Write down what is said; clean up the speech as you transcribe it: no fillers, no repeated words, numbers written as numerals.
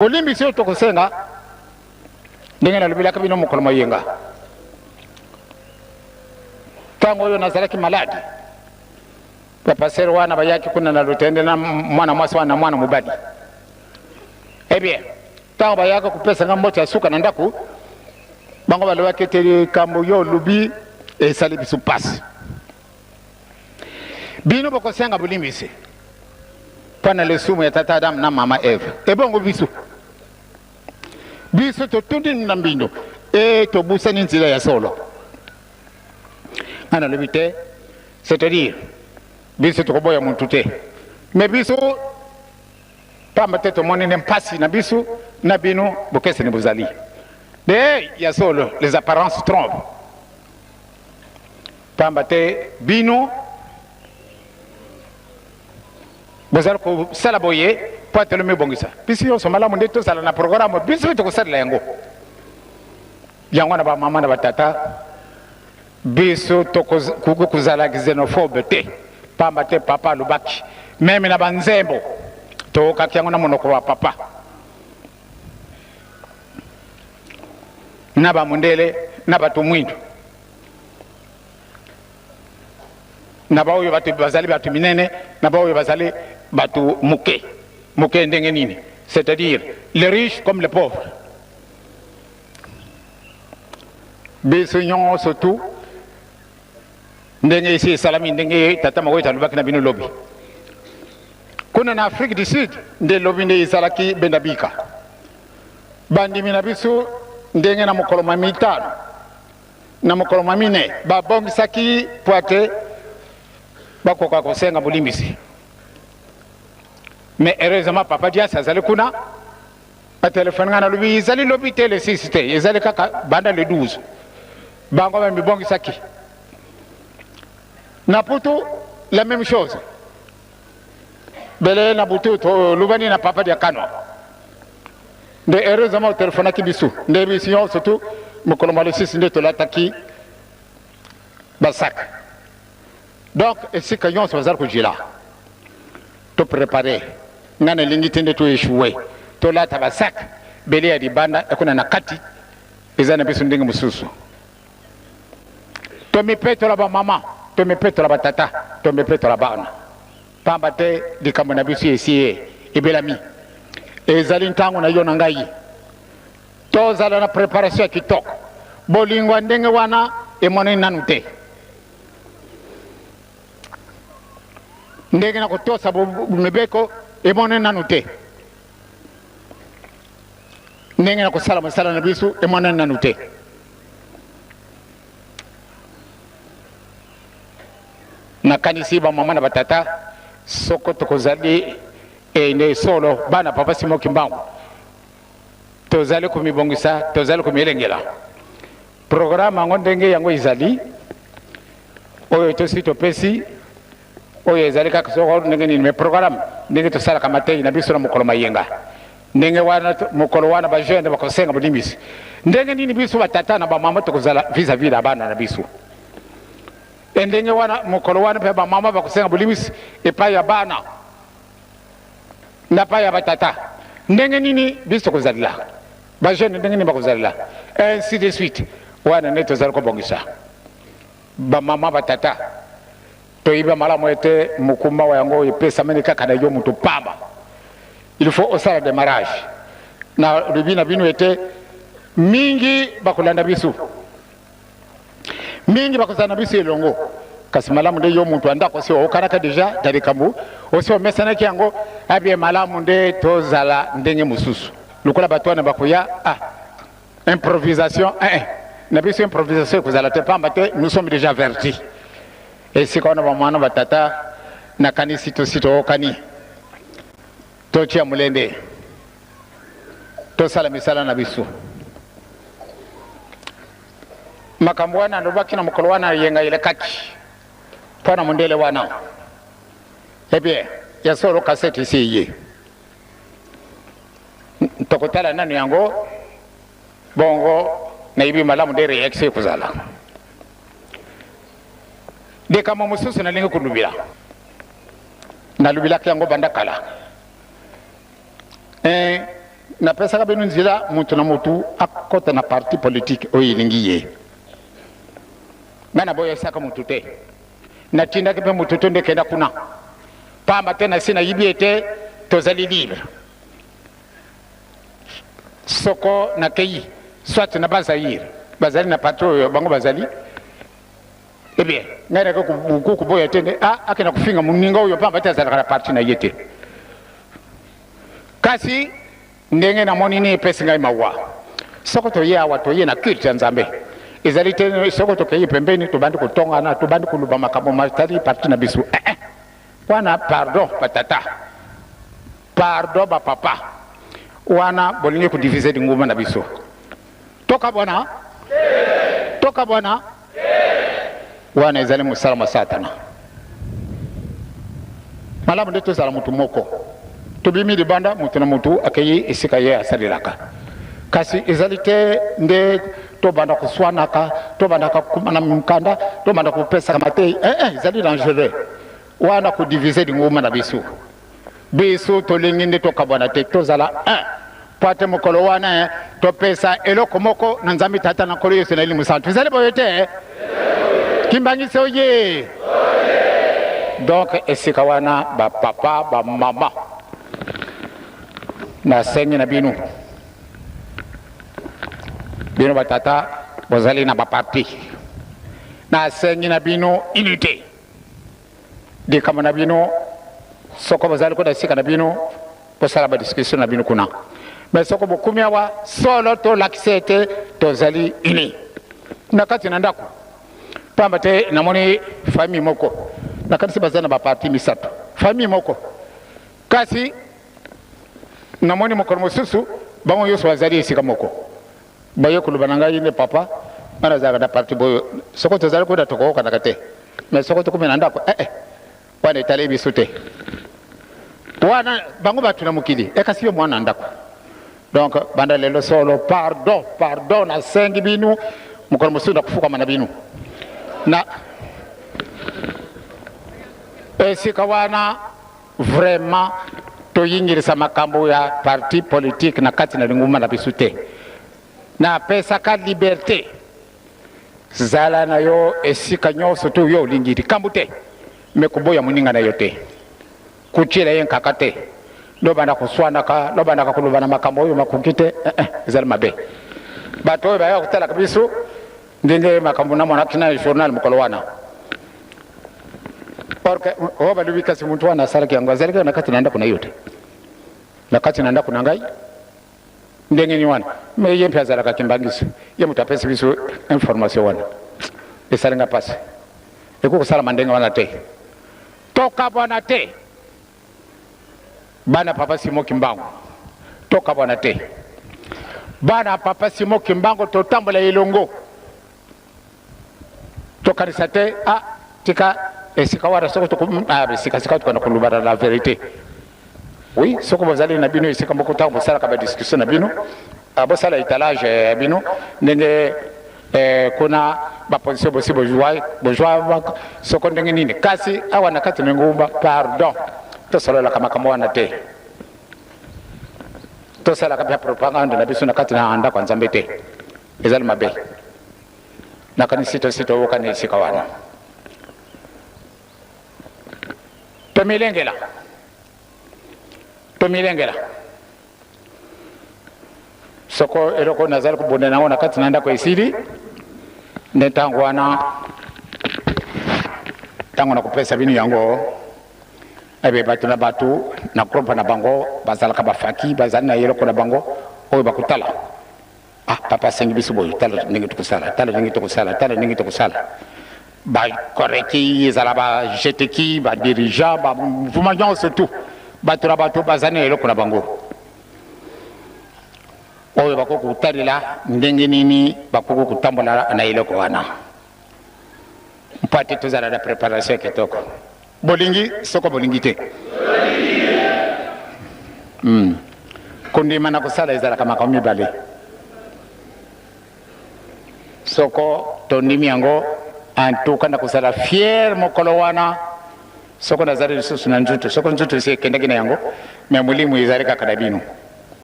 Bolimbisi oyo tokosenga, ndenge nalobelaki bino mokolo moyenga, ntango oyo nazalaki maladi, bapastere wana bayaki kuna na lotende na mwana mwasi wana na mwana mobali. Eh bien, ntango bayaki kopesa nga mbote ya suka na ndako, bango balobaki ete likambo yo olobi esali biso mpasi. Bino bokosenga bolimbisi mpo na lisumu ya tata Adamu na mama Eve. Ebongo biso? Biso totundi na mbindo e tobusani nzela ya solo. Nga nalobi te, c'est-à-dire biso tokoboya muntu te, mais biso pamba te tomoni nde mpasi na biso na bino bokeseni bozali. De ya solo, les apparences trompent. Pamba te bino bozali kosala boye mpo ete lomibongisa. Biso nyonso malamu nde tozala na programme, biso mpe tokosalela yango. Yango na bamama na batata, biso tokoki kozala xenophobe te, pamba te papa alobaki meme na banzembo toyokaki yango na monoko wa papa na bamundele na bato mwindo na baoyo bato bazali bato minene na baoyo bazali bato moke moke. Ndenge nini? C'est-à-dire les riches comme les pauvres, biso nyonso tu ndenge esi esalami, ndenge tata moko ete alobaki na bino lobi kuna na Afrique du Sud, nde lobi nde ezalaki benda bika bandimi na biso ndenge na mokolo ma mitano na mokolo mwa minei babongisaki mpo ete bakoka kosenga bolimbisi. Mais heureusement papa Dias azali kuna, batelefone ngai, nalobi ezali lobi te, le 6 te, ezali kaka banda le 12. Bango bamibongisaki na Putu, la même chose. Bele na butu tolobani na papa Diakano, nde heureusement otelefonaki biso, nde biso nyonso tu mokolo mwa le 6 nde tolataki basak. Donc esika nyonso bazali kojila, toprepare. Ngai nalingi te nde toechoue, tolata basak bele ya libanda ekona na kati eza na biso ndenge mosusu. Tomipetola bamama, tomipetola batata, tomipetola bana, pamba te likambo na biso esi ye ebelami. Ezali ntango na yo na ngai tozala na preparation ya kitoko. Bolingo ya ndenge wana emonani nanu te. Ndenge na kotosa mibeko emonani nanu te. Ndenge na kosala mosala na biso emonani nanu te. Nakanisi bamama na batata, soko tokozali nde solo bana papa Simon Kimbangu, tozali komibongisa, tozali komilengela. Programme yango ndenge yango ezali oyo tosi topesi, oyo ezali kaka soko ndenge nini, mais programme ndenge tosalaka mateyi na biso na mokolo mayenga, ndenge wana mokolo wana ba jeune bakosenga bolimbisi, ndenge nini biso batata na bamama tokozala vis-à-vis na bana na biso, e ndenge wana mokolo wana mpe bamama bakosenga bolimbisi epai ya bana na epai ya batata, ndenge nini biso tokozalela ba jeune, ndenge nini bakozalela, ainsi de suite. Wana nde tozali kobongisa. Bamama, batata, toyebi malamu ete mokumba wa yango epesameli kaka na yo moto pamba. Il faut osala démarrage. Na lobi na bino ete mingi bakolanda biso, mingi bakozala na biso elongo, kasi malamu nde yo moto ya ndako osi okanaka deja na likambo, osi omesanaki yango abie. Malamu nde tozala ndenge mosusu lokola bato wana bakoya. Ah, improvisation eh, eh. Na biso improvisation ekozala te, pamba te nous sommes déjà avertis. Esika wana, bamwana, batata, nakanisi tosi tookani. Totia molende, tosala misala na biso. Makambo wana alobaki na mokolo wana yenga elekaki mpo na mondele wana. Eh bien, ya solo kasete esi eye, tokotala nanu yango. Bongo nayebi malamu nde réaction ekozala. Likambo mosusu nalingi kolobela, nalobilaki yango banda kala. Napesaka bino nzela moto na moto akɔta na parti politique oyo elingi ye. Ngai naboyesaka moto te, natindaki mpe moto te nde kenda kuna, pamba te nasi nayibi ete tozali libre. Soko nakei soit na Bas-Zaïre, bazali na parti oyo bango bazali, eh bien ngai nake koboya te nde akenda kofinga moninga oyo pamba te azalaka na parti na ye te. Kasi ndenge namoni nini epesi ngai mawa, soko toye awa toye na culte ya Nzambe, ezali te soko tokei pembeni tobandi kotongana, tobandi koloba makambo matali parti na biso. Wana pardon batata, pardon bapapa, wana bolingi kodivise lingomba na biso. Tokabwana, tokabwana, wana ezali mosala mwa Satana. Malamu nde tozala motu moko, tobimi libanda, motu na motu akei esika ye asalelaka. Kasi ezali te nde tobanda koswanaka, tobandaka kokoma na mokanda, tobanda kopesaka matei. Ezali dangereux wana kodivise lingomba na biso. Biso tolingi nde tokabwana te, tozala un, po ate mokolo wana topesa eloko moko na Nzambe Tata na Nkolo Yesu na Elimo Santu. Ezali boye te? Kimbangisi oye. Donc esika wana bapapa bamama, nasengi na bino, bino batata bozali na baparti, nasengi na bino unité. Likambo na bino soko bozali kuna esika na bino bosala badiscussion na bino kuna, mais soko bokumi awa solo tolakisa ete tozali uni na kati na ndako. Pamba te namoni famille moko, nakanisi baza na baparti misato, famille moko, kasi namoni mokolo mosusu bango nyonso bazali esika moko. Baye koloba na ngai nde papa, ngai nazalaka na parti boyo, soko tozali kuna tokoyokanaka te, mais soko tokomi na ndako wana etali biso te, wana bango bato na mokili, kasi yo mwana na ndako. Donc banda lelo solo pardon, pardon nasengi bino, mokolo mosusu nakofukama na bino na esika wana. Vraiment toyingilisa makambo ya parti politique na kati na lingomba na biso te. Napesaka liberté, zala na yo esika nyonso to yo olingi, likambo te, me koboya moninga na yo te, kotiela ye nkaka te, lobanda koswanaka, lobandaka koloba na makambo oyo makoki te, ezali mabe. Bato oyo bayaka kotalaka biso ndenge makambo namonaki na journal mokolo wana, or que oyo balobi kasi motu wana asalaki yango azalaki na kati na ndako na yo te, na kati na ndako na ngai ndenge nini wana? Me ye mpe azalaka kimbangiso, ye moto apesi biso information wana, esalinga mpasi. Ekoki kosalama ndenge wana te, tokabwana te bana papa Simon Kimbangu, tokabwana te bana papa Simon Kimbangu, totambola elongo, tokanisa te tika esika wana soko esika sika tokanda kolobana la vérité. Oui, soko bozali na bino esika moko ntango bosalaka badiscussion na bino, bosala étalage ya bino ndenge kuna baposition bosi bozwa soko ndenge nini, kasi awa na kati na ngumba pardon tosololaka makambo wana te, tosalaka mpe propagande na biso na kati na ndako ya Nzambe te, ezali mabe. Nakanisi tosi toyokani esika wana, tomilengela, tomilengela. Soko eloko nazali kobunda nango na kati na ndako esili, nde ntango wana ntango nakopesa bino yango. Ebe bato na bato na groupe na bango bazalaka bafaki, bazali na eloko na bango oyo bakotala. Papa asengi biso boye, tala ndenge tokosala, tala ndenge tokosala, tala ndenge tokosala. Bakoreki ezala bajeteki, badirigeant, bamouvement nyonso tout, bato na bato bazali na eloko na bango oyo bakoki kotalela ndenge nini bakoki kotambola na eloko wana, mpo ate tozala na préparation ya kitoko. Bolingi soko bolingi te, kondima na kosala ezalaka makambo mibale. Soko tondimi yango, en tout cas nakozala fier mokolo wana soko nazali lisusu na nzutu, soko nzutu esi ekendaki na yango, me molimo ezali kaka na bino.